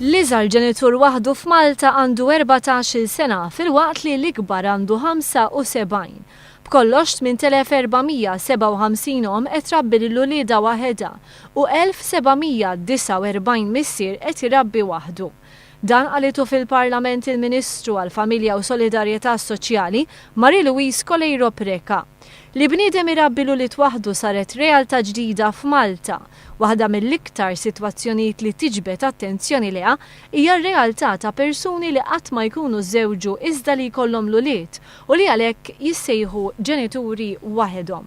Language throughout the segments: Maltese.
L-iżgħar ġenitur waħdu f'Malta għandu 14-il sena filwaqt li l-ikbar għandu 75. B'kollox 8,457 omm qed trabbi lil uliedha waħedha u 1,749 missier qed irabbi waħdu. Dan qalitu fil-Parlament il-Ministru għall-Familja u Solidarjetà Soċjali, Marie Louise Coleiro Preca. Li bniedem irabbi l-ulied waħdu saret realtà ġdida f'Malta. Waħda mill-iktar sitwazzjonijiet li tiġbed attenzjoni lejha hija r-realtà ta' persuni li qatt ma jkunu żżewġu iżda li jkollhom l-ulied u li għalhekk jissejħu ġenituri waħedhom.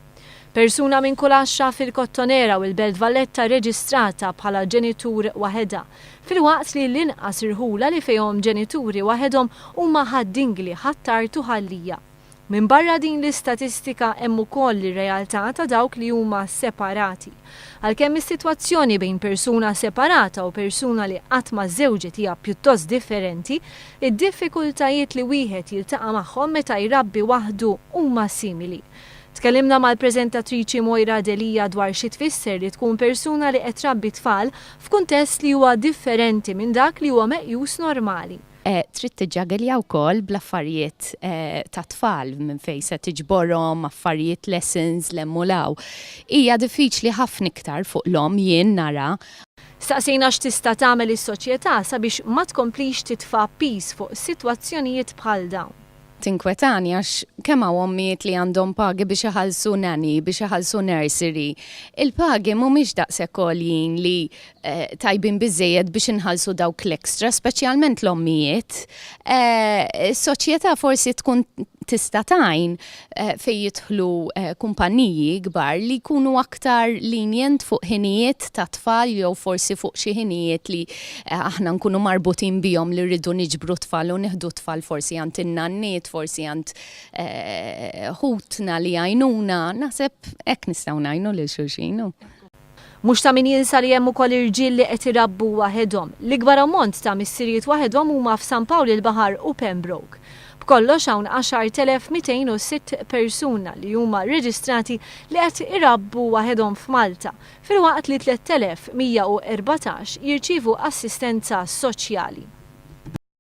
Persuna minn kull għaxra fil-Kottonera u l-Belt Valletta rreġistrata bħala ġenitur waħedha, filwaqt li l-inqas irħula li fihom ġenituri waħedhom huma Ħad-Dingli, Ħ'Attard u Ħal Lija. Minbarra din l-istatistika hemm ukoll ir-realtà ta' dawk li huma separati. Għalkemm is-sitwazzjoni bejn persuna separata u persuna li qatt ma żżewġet hija pjuttost differenti, id-diffikultajiet li wieħed jiltaqa' magħhom meta jrabbi waħdu huma simili. Tkellimna mal-preżentatriċi Moira Delia dwar xi tfisser li tkun persuna li qed trabbi t-tfal f'kuntest li huwa differenti minn dak li huwa meqjus normali. Trid tiġġagelja wkoll bl-affarijiet tat-tfal, minn fejn se tiġborhom, affarijiet lessons 'l hemm u 'l hawn. Hija diffiċli ħafna iktar fuq l-omm jien nara. Staqsejna x'tista' tagħmel is-soċjetà sabiex ma tkomplix titfa' piż fuq sitwazzjonijiet bħal dawn. Tinkwetani għax kemm hawn ommijiet li għandhom pagi biex iħallsu nanny, biex iħallsu nursery. Il-pagi mhumiex daqshekk għoljin li tajbin biżżejjed biex inħallsu dawk l-extra, speċjalment l-ommijiet. Is-soċjetà forsi tkun tista' tgħin fejn jidħlu kumpanniji kbar li jkunu aktar lenient fuq ħinijiet ta' tfal jew forsi fuq xi ħinijiet li aħna nkunu marbutin bihom li rridu niġbru t-tfal u nieħdu t-tfal forsi għand in-nanniet, forsi għand ħutna li jgħinuna. Naħseb hekk nistgħu ngħinu lil xulxin. Mhux ta' min jinsa li hemm ukoll irġiel li qed irabbu waħedhom. L-ikbar ammont ta' missirijiet waħedhom huma f'San Pawl il-Baħar u Pembroke. B'kollox hawn 10,206 persuna li huma rreġistrati li qed irabbu waħedhom f'Malta, filwaqt li 3,114 jirċievu assistenza soċjali.